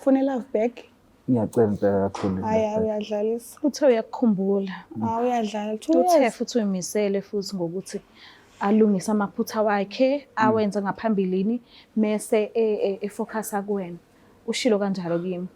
Ufuna i-love back? Ngiyacela impela kakhulu. Hayi hayi uyadlalisa. Uthe uyakukhumbula. Hayi uyadlala. Two Uthe years. futhi uyimisele futhi ngokuthi alungise amaphutha wakhe awenze ngaphambilini mese efocusa kuwena. Ushilo kanjalo kimi.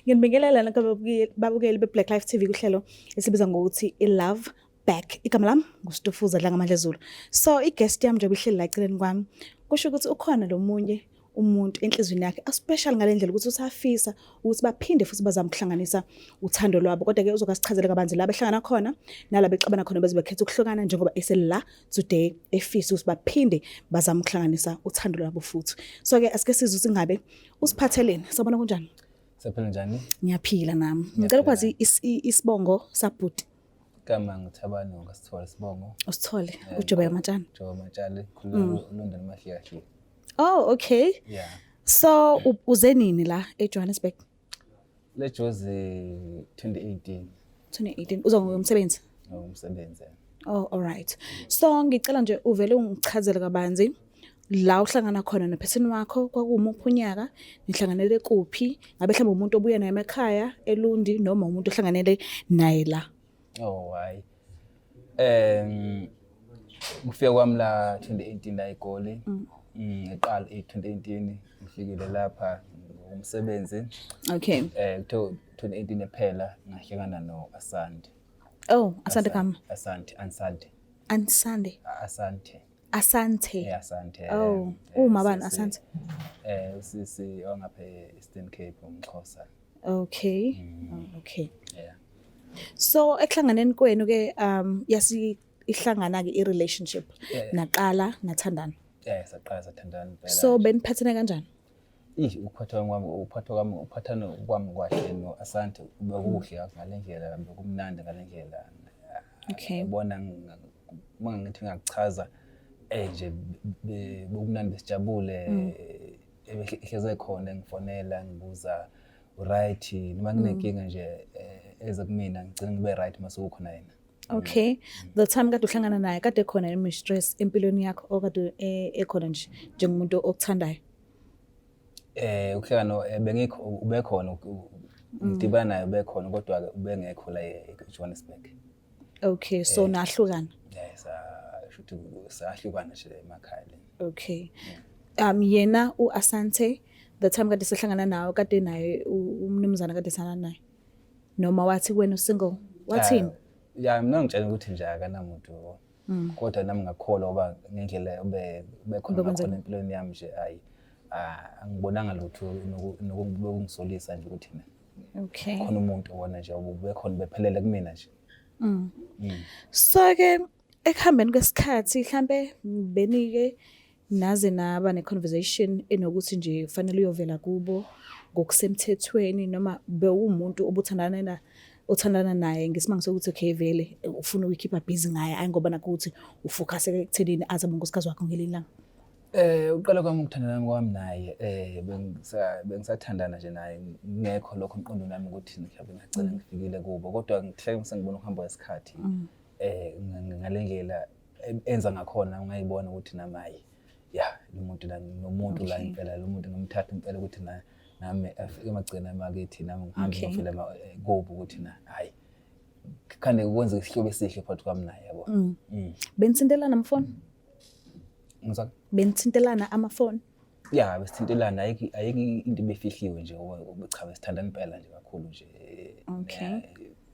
Nginibingelela nonke babukeli be-Black Life TV kuhlelo esibiza ngokuthi i-Love Back. Igama lami nguStufuza Dlangamandla Zulu. So i-guest yami njengoba ihleli la eceleni kwami, kusho ukuthi ukhona lo munye umuntu enhliziyweni yakhe especially ngale ndlela ukuthi usafisa ukuthi baphinde futhi bazame ukuhlanganisa uthando lwabo. Kodwa-ke uzokasichazela kabanzi la behlangana khona nala bexabana khona beze bekhetha ukuhlukana njengoba esela today efisa ukuthi baphinde bazame ukuhlanganisa uthando lwabo futhi. So-ke asike sizwe ukuthi ngabe usiphatheleni. Sawubona kunjani? Siyaphila njani? Ngiyaphila nami. Ngicela ukwazi isibongo sabhuti. Igama nguThabani ngokaSithole isibongo. Usithole uJobe Matshana. Jobe Matshana, khuluma London Mahliahli. Oh, okay. Yeah. So uze nini la eJohannesburg? Le Jozi 2018 2018 uza ngomsebenzi. ngomsebenzi. Oh, all right. So ngicela nje uvele ungichazele kabanzi la uhlangana khona nopheseni wakho kwakuwumuphi unyaka nihlanganele kuphi ngabe mhlawumbe umuntu obuya naye emakhaya eLundi noma umuntu ohlanganele naye la. Oh hayi. Kufika kwami la 2018 la eGoli. Ngiqala e 2018 ngifikile lapha ngomsebenzi. Okay. Kuthiwa 2018 ephela ngahlangana no Asante. Oh, Asante kama. Asante, Asante. Asante. Asante. Asante. Yeah, Asante. Oh, uma bani Asante? Usisi wangapha e-Eastern Cape umXhosa. Okay. Oh, okay. Yeah. So ekuhlanganeni kwenu ke yasi ihlangana ke i-relationship Yeah. naqala nathandana. Yeah, saqala sathandana impela. So beniphathene kanjani? Ih, ukuphathwa kwami, ukuphathwa kwami, ukuphathana kwami kwahle no Asante bekukuhle ngale ndlela, bekumnandi ngale ndlela. Okay. Yabona uma ngithi ngiyakuchaza nje bekumnandi sijabule ehleze khona ngifonela ngibuza right noma nginenkinga nje eze kumina ngigcina ngibe right mase kukhona yena. Okay. The time kade uhlangana naye kade khona yini stress empilweni yakho okade ekhona nje njengomuntu okuthandayo? Ukuhleka no bengikho ubekhona ngidibana naye ubekhona kodwa ke ubengekho la eJohannesburg. Okay, so nahlukana. Yeah, sa shuthi sahlukana nje emakhaya le. Okay. Yena uAsante the time kade sehlangana nawe kade naye umnumzana kade sana naye. Noma wathi kuwena usingle? Wathini? Ya mina ngitshela ukuthi nje akanamuntu kodwa nami ngakholwa ngoba ngendlela ube bekhona Ubekwenzeka. ngakhona empilweni yami nje ayi angibonanga lutho nokungisolisa nje ukuthi mina Okay. khona umuntu obona nje ubekhona bephelele kumina nje. So ke ekuhambeni kwesikhathi mhlambe benike naze naba ne-conversation enokuthi nje kufanele uyovela kubo ngokusemthethweni noma bewumuntu obuthandana na othandana naye ngesimanga sokuthi okay vele ufuna ukuyikhipha busy ngaye ayi ngoba nakuthi ufocus ekuthenini aze abe unkosikazi wakho ngelinye ilanga. Uqala kwami ukuthandana kwami naye bengisathandana nje naye ngekho lokho emqondweni wami ukuthi mhlawumbe ngagcina ngifikile kubo kodwa ngihleke sengibona ukuhamba kwesikhathi ngale ndlela enza ngakhona ungayibona ukuthi nami hayi ya lo muntu la nomuntu la impela lo muntu ngimthatha impela ukuthi na nami afike emagcina emakithi nami ngihambe Okay. ngifile kubo ukuthi na hayi khande kwenze isihlobo esihle phakathi kwami naye yabo. Benithintelana amafoni? Ngizwa Benithintelana amafoni? ya besithintelana ayikho ayikho into ebefihliwe nje ngoba cha besithandana impela nje kakhulu nje. Okay.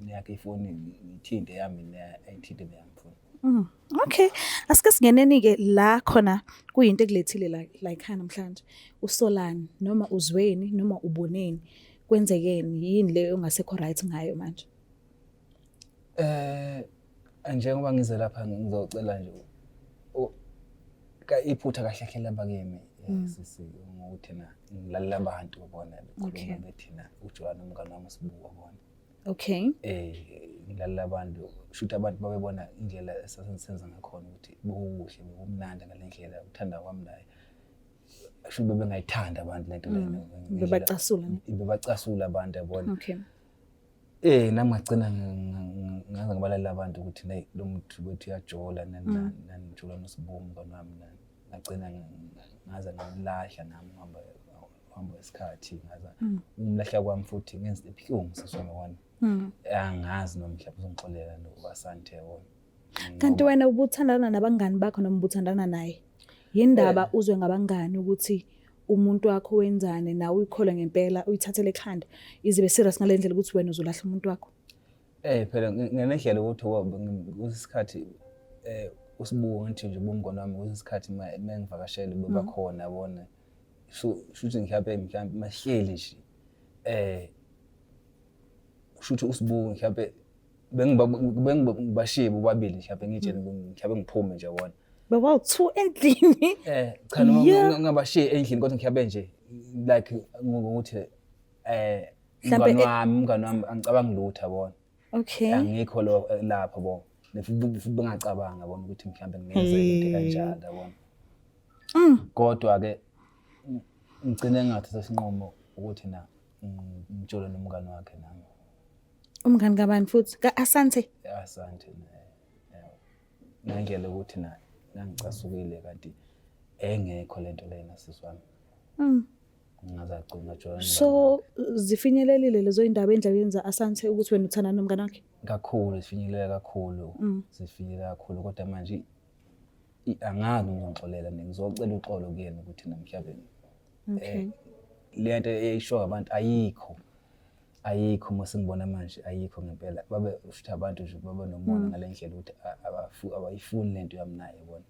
Neyakhe ifoni ngithinte yami ayithinte neyami ifoni. Okay, asike singeneni ke la khona kuyinto ekulethile la la ekhaya namhlanje. Usolani noma uzweni noma uboneni kwenzekeni yini leyo ongasekho right ngayo manje? Njengoba ngize lapha ngizocela nje iphutha kahle kahle laba kimi sisi ngokuthi na ngilalela abantu bona bekhuluma bethi na uJohn umngane wami usibuka bona. Okay. Ngilalela abantu shuthi abantu babebona indlela esasenza ngakhona ukuthi bekukuhle bekumnandi ngale ndlela uthanda kwami naye. Sho bebengayithanda abantu lento lena. Bebacasula ne? Bebacasula abantu yabona. Okay. Nami ngagcina ngaze ngibalalela abantu ukuthi hey, lo muntu wethu uyajola nani nani nani, ngijola noSibu umngani wami nani. Ngagcina ngaze ngamlahla nami uhamba isikhathi, ngaze umlahla kwami futhi ngenza ebuhlungu sisona wona. Angazi noma mhlawumbe uzongixolela lo Asante yabona. Kanti wena ubuthandana nabangani bakho noma ubuthandana naye? Yindaba uzwe ngabangani ukuthi umuntu wakho wenzani, nawe uyikholwe ngempela, uyithathele ekhanda, izibe serious ngale ndlela ukuthi wena uzolahla umuntu wakho? Phela ngendlela ukuthi kusikhathi uSibu ngithi nje ubumngani wami, kusikhathi mengivakashele bebakhona yabona. Shuthi mhlambe mahleli nje shuthi uSibu mhlambe bengibashiye bobabili mhlambe ngitshele mhlambe ngiphume nje yabona. Bebawu-two endlini. Cha noma ngingabashiye endlini kodwa mhlambe nje like ngokuthi Mhlambe umngani wami angicabangi lutho yabona. Okay. Angikho lo lapho bo. Futhi bengacabanga yabona ukuthi mhlambe ngingenzeka into kanjalo yabona. Kodwa ke ngigcine ngathatha isinqumo ukuthi na ngitshole nomngani wakhe nami. Umngani kabani futhi? Ka-Asante? Asante naye. Ngendlela ukuthi na ngangicasukile kanti engekho lento lena sisi wami. Ngaze agcina ngajwayela. So zifinyelelile lezo indaba endlebeni za-Asante ukuthi wena uthandana nomngani wakhe? Kakhulu, zifinyelela kakhulu. Zifinyelela kakhulu kodwa manje angazi ngizongixolela nini. Ngizocela uxolo kuyena ukuthi namhlanje Okay. Le nto eyisho abantu ayikho. Ayikho uma sengibona manje ayikho ngempela. Babe futhi abantu nje babe nomona ngale ndlela ukuthi abayifuni lento yami naye yabona.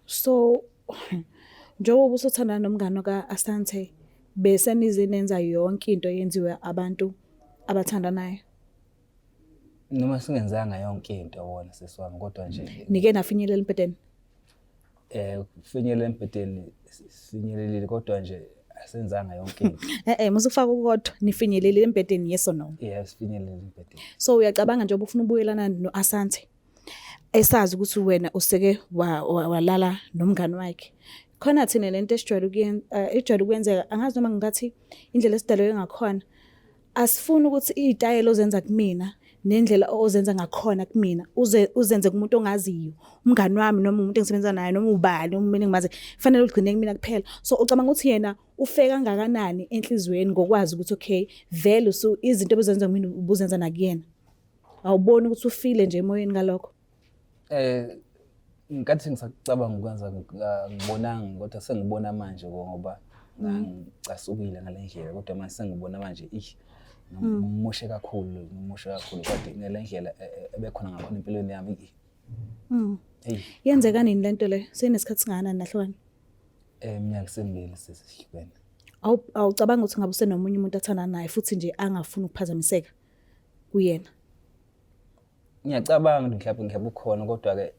So njengoba usuthandana nomngani ka-Asante, bese nize nenza yonke into eyenziwe abantu abathandanayo? Noma singenzanga yonke into yabona sisi wami, kodwa nje nike nafinyelela embhedeni? Kufinyelela embhedeni sifinyelelile, kodwa nje asenzanga yonke into. Musufaka ukodwa, nifinyelelile embhedeni, yes or no? Yeah, sifinyelele embhedeni. So uyacabanga njengoba ufuna ubuyelana no-Asante, esazi ukuthi wena useke walala nomngani wakhe. Khona thina lento esijwayele ejwayele ukwenzeka, angazi noma ngingathi indlela esidaleke ngakhona, asifuni ukuthi iy'tayela ozenza kumina nendlela ozenza ngakhona kumina uzenze kumuntu ongaziyo, umngani wami noma umuntu engisebenza naye noma ubani umuntu engimazi, kufanele ugcine kumina kuphela. So ucabanga ukuthi yena ufe kangakanani enhliziyweni ngokwazi ukuthi okay vele izinto obuzenza kumina ubuzenza nakuyena? Awuboni ukuthi ufile nje emoyeni ngalokho? Ngenkathi ngisacabanga ukwenza ngibonanga, kodwa sengibona manje ngoba ngangicasukile ngale ndlela, kodwa manje sengibona manje ngimoshe kakhulu, ngimoshe kakhulu, kodwa ngale ndlela ebekhona ngakhona empilweni yami. Yenzeka nini lento le? Seyinesikhathi singakanani nahlukana? Iminyaka sembili sesihlukene. Awucabanga ukuthi ngabe usenomunye umuntu athandana naye futhi nje angafuni ukuphazamiseka kuyena? Ngiyacabanga ukuthi mhlawumbe ukhona, kodwa ke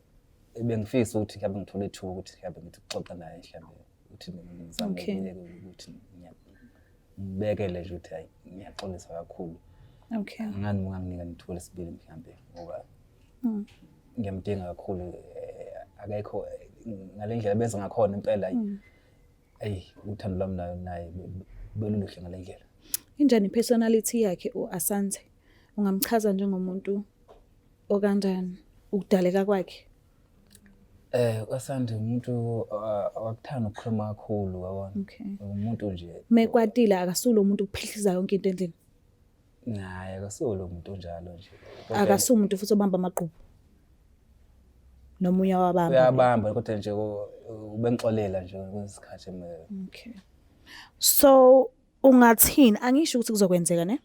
bengifisa ukuthi mhlawumbe ngithole ithuba ukuthi mhlawumbe ngithi ukuxoxa naye, mhlawumbe ukuthi ngizame ukuthi ngibekele nje ukuthi hayi ngiyaxolisa kakhulu. Okay. Angani unganginika ithuba lesibili mhlawumbe ngoba ngiyamdinga kakhulu, akekho ngale ndlela benza ngakhona impela. Ayi uthando lwami nayo naye beluluhle ngale ndlela. Injani personality yakhe uAsante? Ungamchaza njengomuntu okanjani, ukudaleka kwakhe? uAsante umuntu akakuthanda ukukhuluma kakhulu yabona. Okay. Umuntu nje mekwatile akasulo umuntu ukuphihliza yonke into endlini. Naye akasulo umuntu onjalo nje. Akasulo umuntu futhi obamba amagqubu. Noma uyawabamba. Uyabamba kodwa nje ubengixolela nje kwesikhathi. Okay. So ungathini, angisho ukuthi kuzokwenzeka ne?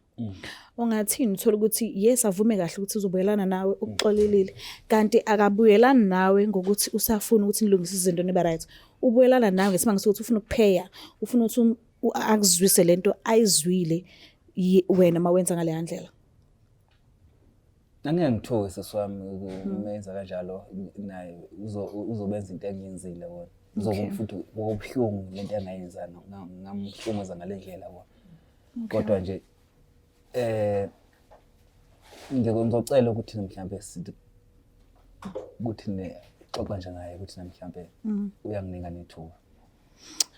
Ungathini uthola ukuthi yes avume kahle ukuthi uzobuyelana nawe, ukuxolelile, kanti akabuyelani nawe ngokuthi usafuna ukuthi nilungise izinto nibe right. Ubuyelana nawe ngesimanga sokuthi ufuna ukupheya, ufuna ukuthi akuzwise lento ayizwile wena mawenza ngale ndlela. Angeke ngithuke sisi wami ukumenza kanjalo, naye uzobenza into engiyenzile wona. Uzobe futhi okubuhlungu lento engayenza ngamhlukumeza ngale ndlela wona. Kodwa nje ngizocela ukuthi mhlambe sithi ukuthi ne xoxa nje naye ukuthi mhlambe uyanginika nethuba.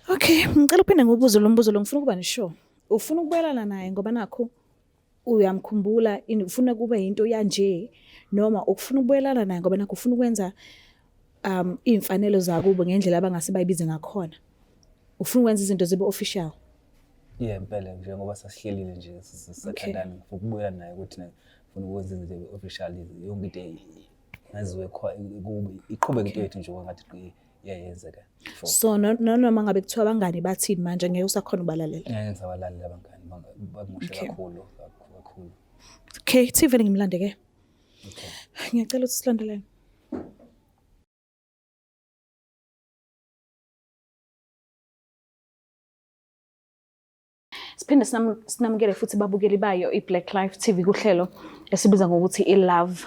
Okay, ngicela uphinde ngiwubuze lo mbuzo lo ngifuna ukuba nisure. Ufuna ukubuyelana naye ngoba nakho uyamkhumbula ufuna kube yinto yanje noma ukufuna ukubuyelana naye ngoba nakho ufuna ukwenza iy'mfanelo zakubo ngendlela abangase bayibize ngakhona. Ufuna ukwenza izinto zibe official. Yeah, impela njengoba sasihlelile nje sisathandana ngifuna ukubuyela naye ukuthi ngifuna ukwenza izinto official yonke into ngaziwe kube iqhubeke into yethu nje kwangathi iyayenzeka. So noma ngabe kuthiwa abangani bathini manje ngeke usakhona ubalalela. Ngeke ngisabalalela abangani bakumoshe kakhulu kakhulu. Okay, TV ngimlande ke. Okay. Ngiyacela ukuthi silandelane. Siphinde sinamukele futhi babukeli bayo i-Black Life TV kuhlelo esibiza ngokuthi i-Love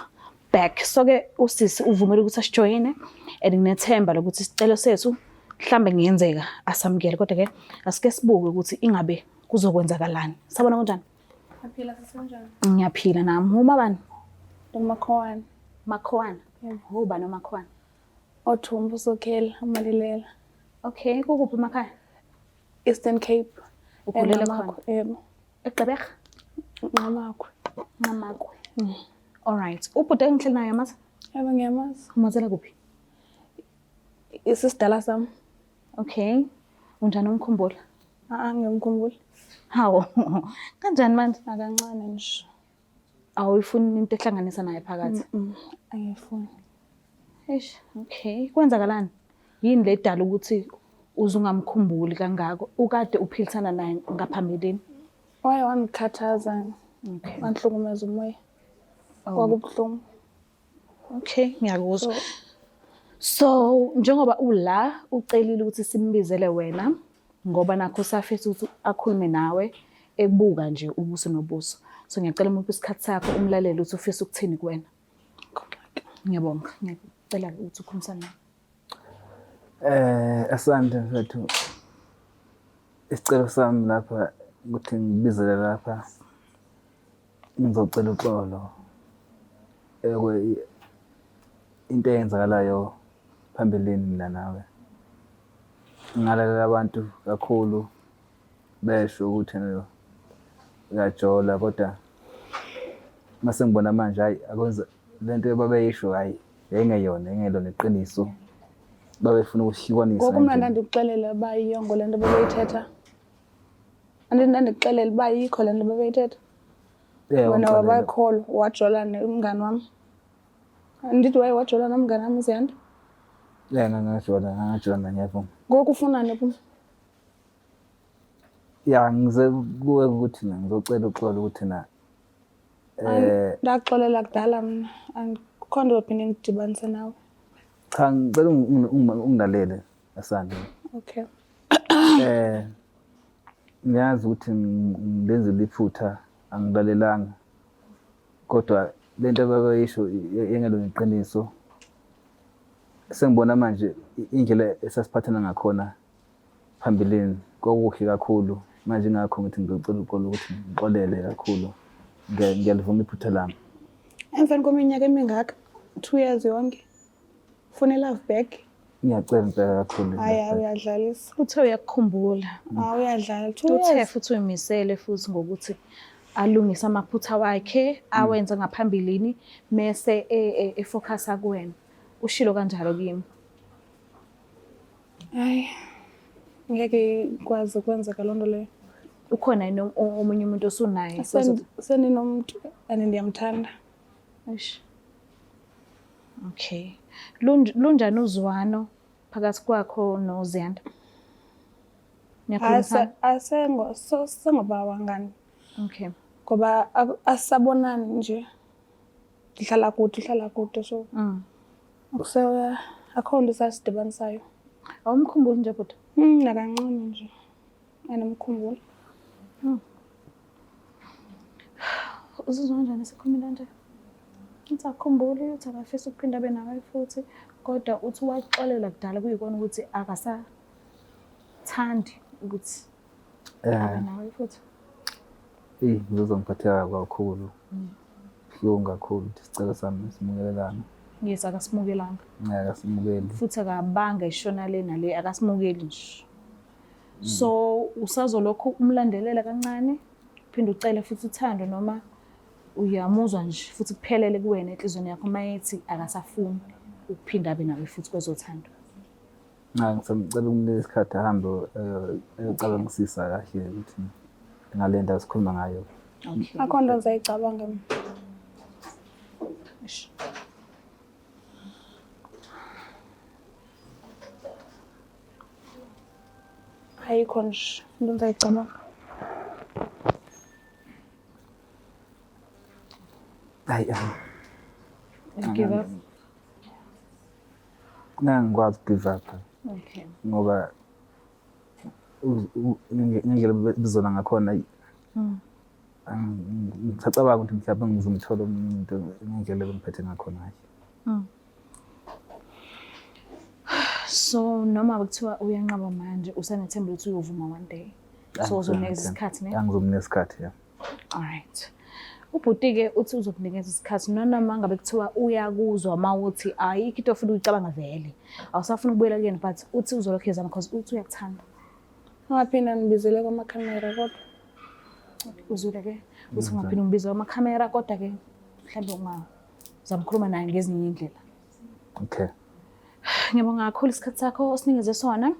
Back. So ke usisi uvumele ukuthi asijoyine and nginethemba lokuthi isicelo sethu mhlambe kungenzeka asamukele kodwa ke asike sibuke ukuthi ingabe kuzokwenzakalani. Sabona kunjani? Ngiyaphila sisi kunjani? Ngiyaphila nami. Uma bani? Umakhowana. Makhowana. Yebo. Ubani umakhowana? Othumbu Sokhela, uMalilela. Okay, kukuphi emakhaya? Eastern Cape. Ukhulele khona? Yebo. EGqeberha? Nqamakwe. Nqamakwe. All right. Ubhuti engihleli naye amazi? Yebo ngiyamazi. Umazela kuphi? Isisidala sami. Okay. Unjani umkhumbula? Ah, ngiyamkhumbula. Hawu. Kanjani manje? Akancane nje. Awuyifuni into ehlanganisa naye phakathi? Angifuni. Eish, okay. Kwenzakalani? Yini le edala ukuthi uze ungamkhumbuli kangako? Ukade uphilisana naye ngaphambilini? Waye wangikhathaza. Okay. Wangihlukumeza umoya. Oh. Kwakubuhlungu. Okay, ngiyakuzwa. So njengoba ula ucelile ukuthi simbizele wena ngoba nakho usafisa ukuthi akhulume nawe ekubuka nje ubuso nobuso. So ngiyacela umuphe isikhathi sakho umlalele ukuthi ufisa ukuthini kuwena. Ngiyabonga. Ngiyacela ukuthi ukhulumisane naye. Asante mfethu. Isicelo sami lapha ukuthi ngibizele lapha ngizocela uxolo. Into eyenzakalayo phambilini mina nawe. Ngalalela abantu kakhulu besho ukuthi uyajola kodwa mase ngibona manje hayi akwenza lento babeyisho hayi yayingeyona yayingelona iqiniso. Babefuna ukuhlukanisa. Ngoku mna ndandikuxelela uba iyongo le nto babeyithetha. Andithi ndandikuxelela uba ayikho le nto babeyithetha. Wena wabayikholwa wajola nomngani wam. Andithi waye wajola nomngani wam uZiyanda? Yeah, ngajola, ngajola naye ngiyavuma. Ngoku ufunani kum? Ya, ngize kuwe ukuthi na ngizocela uxolo ukuthi na Ndakuxolela kudala mna. Akukho nto yophinde indidibanise nawe. Cha, ngicela ungilalele Asante. Okay. Ngiyazi ukuthi ngilenzile iphutha angilalelanga. Kodwa lento ababayisho yengelona iqiniso. Sengibona manje indlela esasiphathana ngakhona phambilini kwakuhle kakhulu. Manje ingakho ngithi ngizocela uxolo ukuthi ngixolele kakhulu. Ngiyalivuma iphutha lami. Emveni kweminyaka emingaka, 2 years yonke. Ufuna i-love back? Ngiyacela impela kakhulu. Hayi, hayi uyadlalisa. Uthe uyakukhumbula. Hayi uyadlala. 2 Uthe years. futhi uyimisele futhi ngokuthi alungise amaphutha wakhe awenze ngaphambilini mese efocusa kuwena. Ushilo kanjalo kimi. Hayi. Ngeke ikwazi ukwenzeka loo nto leyo. Ukhona yini omunye umuntu osunaye? Seninomuntu and ndiyamthanda. Eish. Okay. Lunjani uzwano phakathi kwakho noZiyanda? Niyakhulumisana? Asengo sengoba wangani. Okay. Ngoba asabonani nje. Ndihlala kude, uhlala kude so. Akho nto sasidibanisayo. Awumkhumbuli nje bhuti? Nakancane nje. Andimkhumbuli. Uzizwa kanjani esekhulumile kanje? Uthi akukhumbuli, uthi akafisi ukuphinda abe nawe futhi, kodwa uthi waxolela kudala kuyikona ukuthi akasathandi ukuthi abe nawe futhi. Eyi, ngizizwa ngiphatheka kakhulu. Buhlungu kakhulu ukuthi isicelo sami simukelelanga. Yes, akasimukelanga. Ngeke akasimukeli. Futhi akabanga ishona le nale, akasimukeli nje. So usazolokhu umlandelela kancane, uphinde ucele futhi uthando, noma uyamuzwa nje futhi kuphelele kuwena enhliziyweni yakho uma ethi akasafuni ukuphinda abe nawe futhi kwezothando? Cha, ngisamcela ukumnika isikhathi ahambe ayocabangisisa kahle ukuthi ngale ndawo sikhuluma ngayo. Okay. Akho nto ndisayicabanga mna. Eish. Ayikho nje into ndisayicabanga. Hayi, Give up. Ngeke ngikwazi uku-give up ngoba ngendlela bizona ngakhona, ngisacabanga ukuthi mhlawumbe ngizomthola umuntu ngendlela ebengiphethe ngakhona, hayi. So noma kuthiwa uyanqaba manje, usanethemba ukuthi uyovuma one day? So uzomnikeza isikhathi, ne? Angizomnika isikhathi, ya. Alright. Ubhuti-ke uthi uzokunikeza isikhathi noma ngabe kuthiwa uyakuzwa uma uthi ayikho into ofuna ukuyicabanga vele. Awusafuna ukubuyela kuyena, but uthi uzolokhu ezama because uthi uyakuthanda. Ungaphinda ngibizele kwamakhamera kodwa. Uzwile-ke, uthi ungaphinde umbize kwamakhamera, kodwa-ke mhlawumbe ungazama ukukhuluma naye ngezinye iy'ndlela. Okay. Ngiyabonga kakhulu isikhathi sakho osinikeze sona.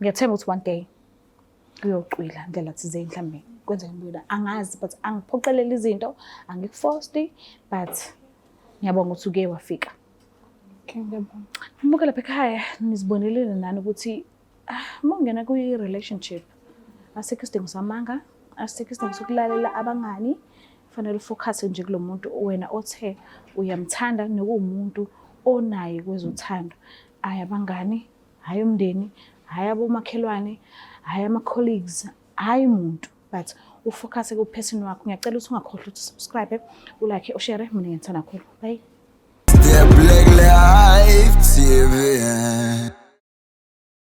Ngiyathemba ukuthi one day uyocwila ndlela thizeni, mhlawumbe kwenzeka impilo, angazi, but angiphoqeleli izinto, angikufosti, but ngiyabonga ukuthi uke wafika. Okay, ngiyabonga. Muke lapha ekhaya, nizibonelele nani ukuthi uma ungena kwi-relationship asikho isidingo samanga, asikho isidingo sokulalela abangani. Fanele ufocus nje kulo muntu wena othe uyamthanda nokuwumuntu onaye kwezothando. Hhayi abangani, hhayi umndeni, hhayi abomakhelwane, hhayi ama-colleagues, hhayi muntu, but ufocus ku-person wakho. Ngiyacela ukuthi ungakhohlwa ukuthi usubscribe, ulike, ushare. Mina ngiyithanda kakhulu. Bye. The Black Life TV.